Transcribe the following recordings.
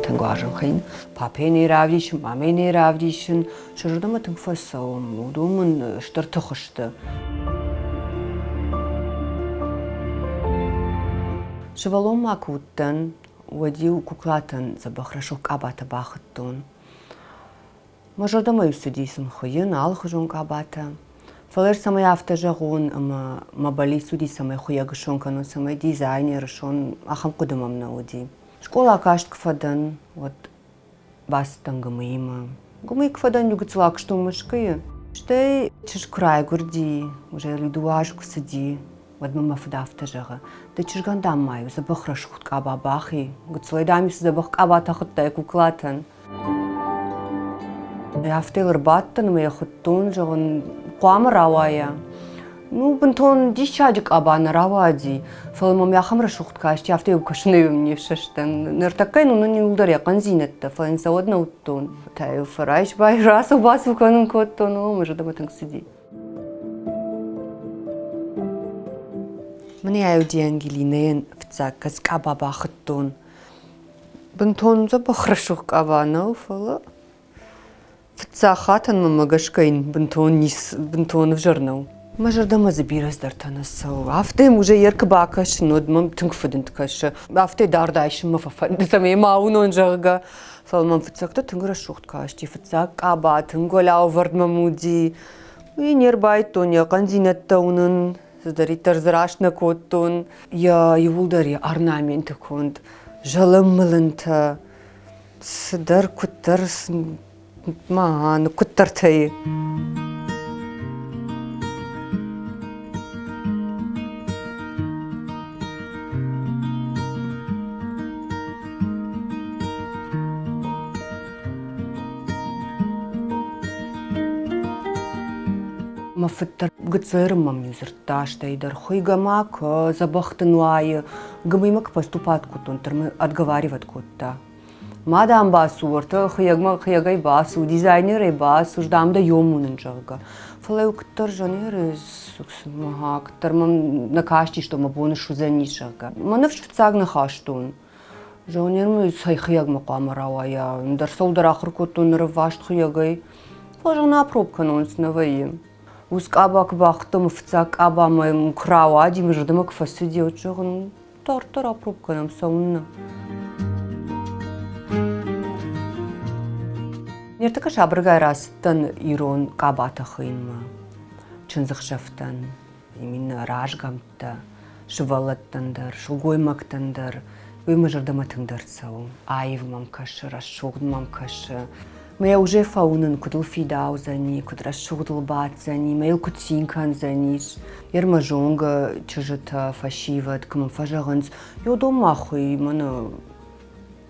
Тынг уарзын хуыйын. Папӕйы нӕ равдисын, мамӕйы нӕ равдисын. Сӕ зӕрдӕмӕ тынг фӕцӕуын. Уыдон мын стыр тых сты. Сывӕллон ма куы уыдтӕн, уӕд-иу куклатӕн дзӕбӕх рӕсугъд къабатӕ бахуыдтон. Мӕ зӕрдӕмӕ-иу цыди сын хуыйын алыхуызон къабатӕ. Фӕлӕ ӕз цӕмӕй афтӕ зӕгъон, ӕмӕ мӕ бӕллиц уыди, цӕмӕй хуыйӕг ссон кӕнон, цӕмӕй дизайнер ссон, ахӕм хъуыды мӕм нӕ уыди. Скъола каст куы фӕдӕн, уӕд бацыдтӕн ГМИ-мӕ. ГМИ куы фӕдӕн, иу гыццыл акуыстон Мӕскуыйы. Стӕй чызг куы райгуырди, уже дыууӕ азы куы цыди, уӕд мӕ мӕ фыд афтӕ зӕгъы: Дӕ чызгӕн, дам, ма иу дзӕбӕх рӕсугъд къаба бахи, гыццылӕй, дам, иу цы дзӕбӕх къабатӕ хуыдтай куклатӕн. Афтӕ йыл ӕрбадтӕн ӕмӕ йӕ хуыдтон, зӕгъын, хъуамӕ рауайа. Ну, бынтон диссаджы къаба нӕ рауади, фӕлӕ мӕм ахӕм рӕсугъд касти, афтӕ йыл кӕсынӕй не фсӕстӕн. Ныртӕккӕ йын уынын иууылдӕр йӕ хъӕндзинӕдтӕ, фӕлӕ йын сӕ уӕд нӕ уыдтон. Та йыл фӕрайс-бай рацу-бацу кӕнын кодтон, о, мӕ зӕрдӕмӕ тынг цыди. Мын ӕй уыди Ангелинӕйӕн фыццаг кӕд къаба бахуыдтон. Бынтон дзӕбӕх рӕсугъд къаба нӕу, фӕлӕ фыццаг хатӕн мӕмӕ гӕсгӕ йын бынтон ницы, бынтон ӕвзӕр нӕу. Мӕ зӕрдӕмӕ дзы бирӕ цыдӕртӕ нӕ цӕуы. Афтӕ йӕм уже йӕ куы бакӕсын, уӕд мӕм тынг фыдынд кӕсы. Афтӕ дард айсынмӕ фӕфӕнды, цӕмӕй ма уынон, зӕгъгӕ. Фӕлӕ мӕм фыццӕгтӕ тынг рӕсугъд касти. Фыццаг къаба тынг уӕлӕвӕрд мӕм уыди. Уый не рбайдтон, йӕ хъӕндзинӕдтӕ уынын, цыдӕриддӕр дзы раст нӕ кодтон. Йӕ иууылдӕр йӕ орнаменты конд, зӕлӕммылынтӕ, цыдӕр куыддӕр ма куыддӕртӕй. Мӕ фыд дӕр гыццӕры мӕм-иу дзырдта, стӕй дӕр хуыйгӕ ма куы дзӕбӕх дын уайы. Гымимӕ куы поступать кодтон, дӕр мӕ отговаривать кодта. Ма дам бацу, уӕртӕ хыйӕгмӕ хыйӕгӕй бацу, дизайнерӕй бацу, дам дӕ йом уынын, зӕгъгӕ. Фӕлӕ-иу куыддӕр жанеры куыддӕр мӕм нӕ кастис, то мӕ бон суыдзӕнис, зӕгъгӕ. Мӕ ныфс фыццаг нӕ хастон. Жанермӕ цӕй хыйӕгмӕ хъуамӕ рауайа, ӕндӕр цӕуылдӕр ахуыр кодтон ныр ӕвваст хыйӕгӕй. Фӕлӕ зӕгъын, апроб кӕнон, цы нӕ вӕййы. Ус къаба куы бахуыдтон, мӕ фыццаг къаба мӕм куы рауади, мӕ зӕрдӕмӕ куы фӕцыди, уӕд зӕгъын, дарддӕр апроб кӕнӕм, цӕуыннӕ. Ныртӕккӕ сабыргай рацыдтӕн ирон къабатӕ хуыйынмӕ, чындзыхсӕвтӕн, именно разгӕмттӕ, сывӕллӕттӕн дӕр, сылгоймӕгтӕн дӕр. Уый мӕ зӕрдӕмӕ тынгдӕр цӕуы. Аив мӕм кӕсы, рӕсугъд мӕм кӕсы. Мӕ уже фӕуынын, куыд ыл фидаудзӕни, куыд рӕсугъд ыл баддзӕни, мӕ йыл куыд цин кӕндзӕнис. Ер мӕ зонгӕ чызджытӕ, фӕсивӕд, куы мын фӕзӕгъынц, уыдон ма хуый, мӕнӕ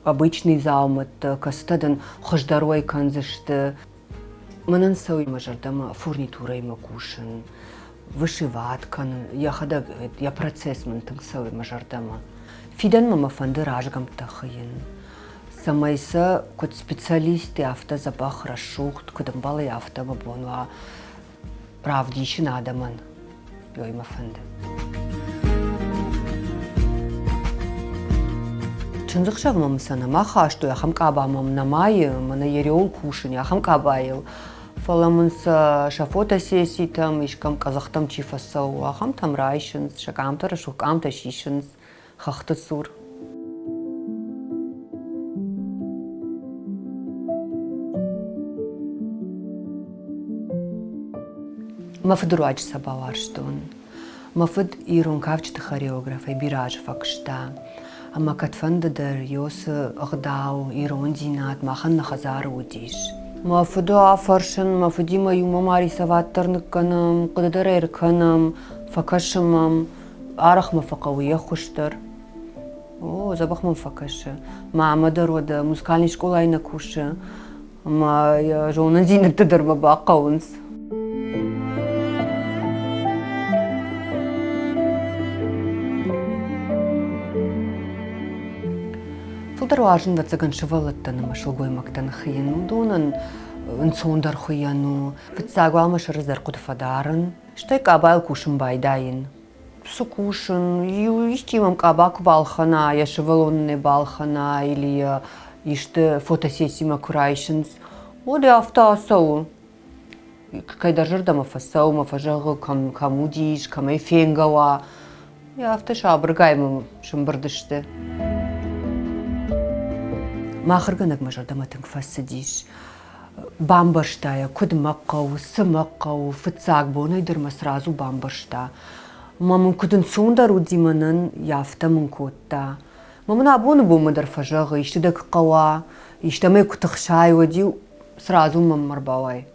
обычный дзаумӕттӕ, кӕцытӕ дын хуыздӕр уӕй кӕндзысты. Мӕнӕн цӕуы мӕ зӕрдӕмӕ фурнитурӕимӕ кусын, вышиват кӕнын, йӕхӕдӕг йӕ процесс мын тынг цӕуы мӕ зӕрдӕмӕ. Фидӕнмӕ мӕ фӕнды разгӕмттӕ хыйын, цӕмӕй сӕ куыд специалисты, афтӕ дзӕбӕх, рӕсугъд, куыд ӕмбӕлы, афтӕ мӕ бон уа равдисын адӕмӕн. Ой мӕ фӕнды. Чындзыхсӕв мӕм сӕ нӕма хастой, ахӕм къаба мӕм нӕма и, мӕнӕ ереуыл кусын, ахӕм къабайыл. Фӕлӕ мын сӕ сӕ фотосесситӕм, искӕм къӕдзӕхтӕм чи фӕцӕуы, ахӕмтӕм райсынц, сӕ къамтӕ рӕсугъд къамтӕ сисынц хӕхты цур. Мӕ фыды руаджы сӕ бауарзтон. Мӕ фыд ирон кафджыты хореографӕй бирӕ азы фӕкуыста. Ӕмӕ кӕдфӕнды дӕр Йосы ӕгъдау, ирондзинад махӕн нӕ хӕдзары уыдис. Мӕ фыды афӕрсын, мӕ фыдимӕ иумӕ ма рисоват дӕр ныккӕнӕм, хъуыды дӕр ӕркӕнӕм, фӕкӕсӕм ӕм, арӕх мӕ фӕхъӕуы йе ххуыс дӕр. О, дзӕбӕх мӕм фӕкӕсы. Мамӕ дӕр уӕдӕ музыкальный скъолайы нӕ кусы, ӕмӕ йӕ зонындзинӕдтӕ дӕр мӕ бахъӕуынц. Фылдӕр уарзын, ӕвӕццӕгӕн, сывӕллӕттӕн ӕмӕ сылгоймӕгтӕн хийын. Уыдонӕн ӕнцондӕр хуыйӕн у. Фыццаг уал мӕ сӕры дӕр хъуыды фӕдарын, стӕй къабайыл кусын байдайын. Цы кусын, иу исчи мӕм къаба куы балхӕна, йӕ сывӕллоны нӕ балхӕна или йӕ исты фотосессимӕ куы райсынц, уӕд афтӕ ацӕуы. Кӕйдӕр зӕрдӕмӕ фӕцӕуы мӕ фӕзӕгъы, кӕм, кӕм уыдис, кӕмӕй фенгӕ уа. Афтӕ сабыргай мӕм сымбырд сты. Мӕ ахуыргӕнӕг мӕ зӕрдӕмӕ тынг фӕцыдис. Бамбӕрста йӕ, куыд мӕ хъӕуы, цы мӕ хъӕуы. Фыццаг бонӕй дӕр мӕ сразу бамбӕрста. Мӕ мын куыд ӕнцондӕр уыди мӕнӕн, афтӕ мын кодта. Мӕ мын абоны бонмӕ дӕр фӕзӕгъы, исты дӕ куы хъӕуа, истӕмӕй куы тыхсай, уӕд-иу сразу мӕм ӕрбауай.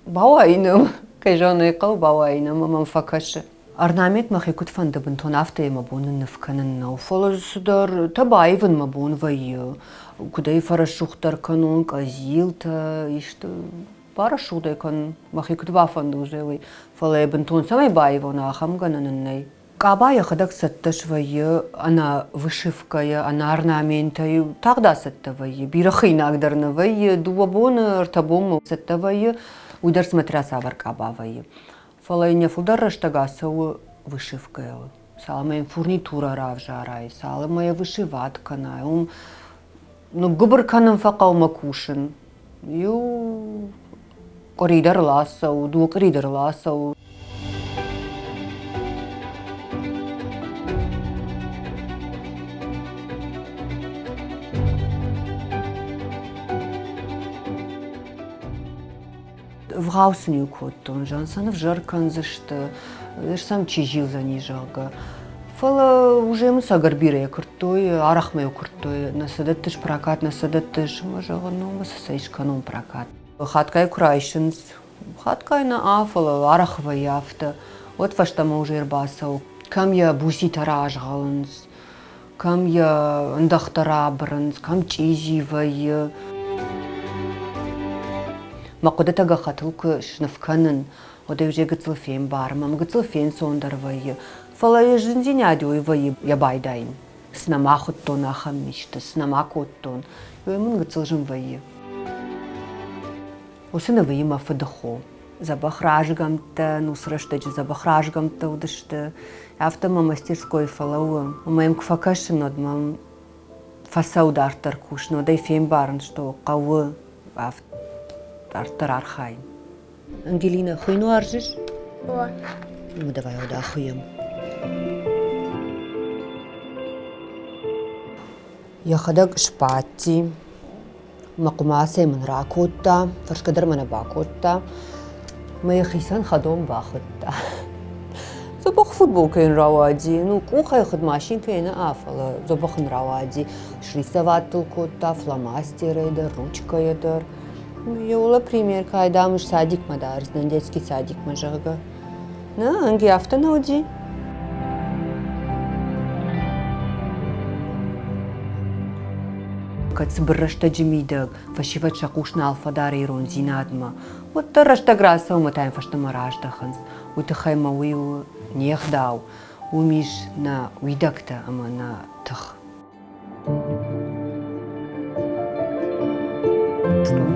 Бауайын ӕм, кӕй зӕгъын ӕй хъӕуы, бауайын ӕм ӕмӕ мӕм фӕкӕсы. Орнамент мӕхи куыд фӕнды, бынтон афтӕ йӕ мӕ бон ныв кӕнын нӕу, фӕлӕ цыдӕртӕ баивын мӕ бон вӕййы. Куыд ӕй фӕрӕсугъддӕр кӕнон, къӕдзилтӕ, исты барӕсугъд ӕй кӕнын, мӕхи куыд бафӕнды уже уый. Фӕлӕ йӕ бынтон цӕмӕй баивон, ахӕм гӕнӕн ын нӕй. Къаба йӕхӕдӕг цӕттӕ свӕййы ӕнӕ вышивкӕйӕ, ӕнӕ орнаментӕй. Тагъд ацӕттӕ вӕййы, бирӕ хыйнаг дӕр нӕ вӕййы, дыууӕ боны, ӕртӕ бонмӕ цӕттӕ вӕййы, уый дӕр смотря цавӕр къаба вӕййы. Фӕлӕ йын йӕ фылдӕр рӕстӕг ацӕуы вышивкӕйыл. Цалынмӕ йын фурнитурӕ равзарай, цалынмӕ йӕ вышиват кӕнай, уым ныггуыбыр кӕнын фӕхъӕуы мӕ кусын. Иу къуыри дӕр ыл ацӕуы, дыууӕ къуыри дӕр ыл ацӕуы. Вгъау сын-иу кодтон, зӕгъын сӕ нывзӕр кӕндзысты, сӕм чи зилдзӕни, зӕгъгӕ. Фӕлӕ уже мын сӕ ӕгӕр бирӕ куырдтой, арӕх мӕ куырдтой, нӕ сӕ дӕттыс прокат, нӕ сӕ дӕттыс. Ӕмӕ зӕгъын, ну, цы сӕ скӕнон прокат. Хатгай куы райсынц, хатгай нӕ, фӕлӕ арӕх вӕййы афтӕ, уӕд фӕстӕмӕ уже ӕрбацӕуы. Кӕм йӕ буситӕ разгъӕлынц, кӕм йӕ ӕндӕхтӕ рабырынц, кӕм чъизи вӕййы. Мӕ хъуыдытӕ гӕххӕтыл куы сныв кӕнын, уӕд ӕй уже гыццыл фембары, мӕм гыццыл фенцондӕр вӕййы. Фӕлӕ йӕ зындзинад уый вӕййы йӕ байдайын. Цы нӕма хуыдтон ахӕм исты, цы нӕма кодтон, уый мын гыццыл зын вӕййы. Уыцы нывы мӕ фыды хо. Дзӕбӕх разгӕмттӕ, уыцы рӕстӕджы дзӕбӕх разгӕмттӕ уыдысты. Афтӕ мӕ мастерской фӕлӕууы. Ӕмӕ йӕм куы фӕкӕсын, уӕд мӕм фӕцӕуы дарддӕр кусын, уӕд ӕй фембарын, что хъӕуы дарддӕр архайын. Ангелина, хуыйн уарзыс? О. Ну, давай уӕдӕ ахуыйӕм. Йӕхӕдӕг сбадти, мӕ хъуымацӕй мын ракодта, фӕрсгӕ дӕр мӕ нӕ бакодта, мӕ йӕхицӕн хӕдон бахуыдта. Дзӕбӕх футболкӕ йын рауади, ну, къухӕй хуыд машинкӕйы нӕ, фӕлӕ дзӕбӕх ын рауади. Срисовать ыл кодта фломастерӕй дӕр, ручкӕйӕ дӕр. Еула пример кайдам садикмӕ дардзынӕн, детский садикмӕ, зӕгъгӕ. Нӕ, Анги афтӕ нӕ уыди. Кӕд цыбыр рӕстӕджы мидӕг фӕсивӕд сӕ хъус нал фӕдары ирондзинадмӕ, уӕддӕр рӕстӕг рацӕуы ӕмӕ та йӕм фӕстӕмӕ раздӕхынц. Уый тыххӕй мӕ уый у не гъдау, уым ис нӕ уидӕгтӕ ӕмӕ нӕ тых.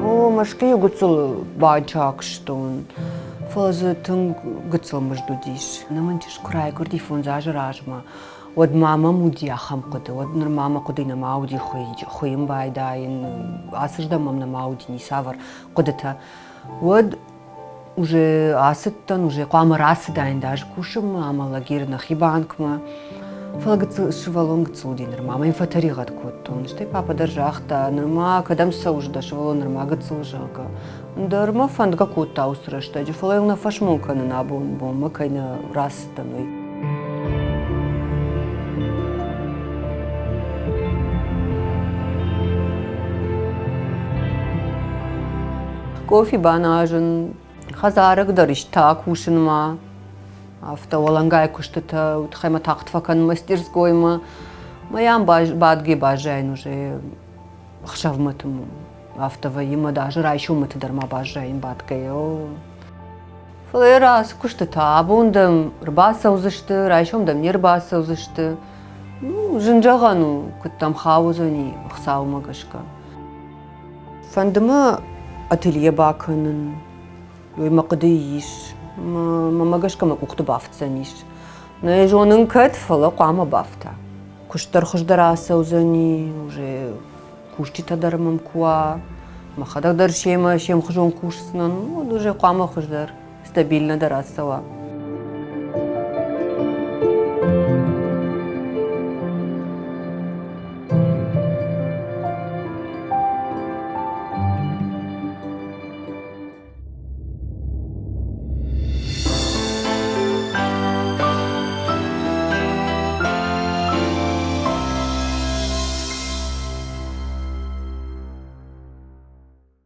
О, Мӕскуыйы гыццыл банчакстон, фӕлӕ дзы тынг гыццыл мызд уыдис. Нӕ мын чызг куы райгуырди фондз азы размӕ, уӕд ма мӕм уыди ахӕм хъуыды. Уӕд нырма мӕ хъуыды нӕма уыди хуыйын байдайын, ацырдӕм мӕм нӕма уыди ницавӕр хъуыдытӕ. Уӕд уже ацыдтӕн, уже хъуамӕ рацыдаин даже кусынмӕ ӕмӕ лагеры нӕхи банкмӕ. Фӕлӕ гыццыл сывӕллон гыццыл уыди нырма, мӕ йын фӕтӕригъӕд кодтон. Стӕй папӕ дӕр загъта, нырма кӕдӕм цӕуыс дӕ сывӕллон нырма гыццыл, зӕгъгӕ. Дӕр мӕ фӕндгӕ кодта уыцы рӕстӕджы, фӕлӕ йыл нӕ фӕсмон кӕнын абон бонмӕ кӕй нӕ рацыдтӕн, уый. Кофе баназын, хӕдзарӕг дӕр исты кусынмӕ. Афтӕ уӕлӕнгай куыстытӕ, уый тыххӕй мӕ тагъд фӕкӕн мастерскоймӕ. Мӕ йӕм бадгӕ баззайын уже ӕхсӕвмӕты афтӕ вӕййы мӕ даже райсоммӕты дӕр ма баззайын бадгӕйӕ. Фӕлӕ йӕ ацы куыстытӕ абон дӕм ӕрбацӕудзысты, райсом дӕм не рбацӕудзысты. Ну, зын зӕгъӕн у, куыд дӕм хаудзӕни Хуыцаумӕ гӕсгӕ. Фӕнды мӕ ателье бакӕнын, уый мӕ хъуыдыйы ис. Мӕ гӕсгӕ мӕ къухты бафтдзӕнис. Нӕ зонын кӕд, фӕлӕ хъуамӕ бафта. Куыст дӕр хуыздӕр ацӕудзӕни, уже Кусджытӕ дӕр мӕм куы уа, мӕхӕдӕг дӕр семӕ се мхуызон кусдзынӕн, уӕд уже хъуамӕ хуыздӕр, стабильно дӕр ацӕуа.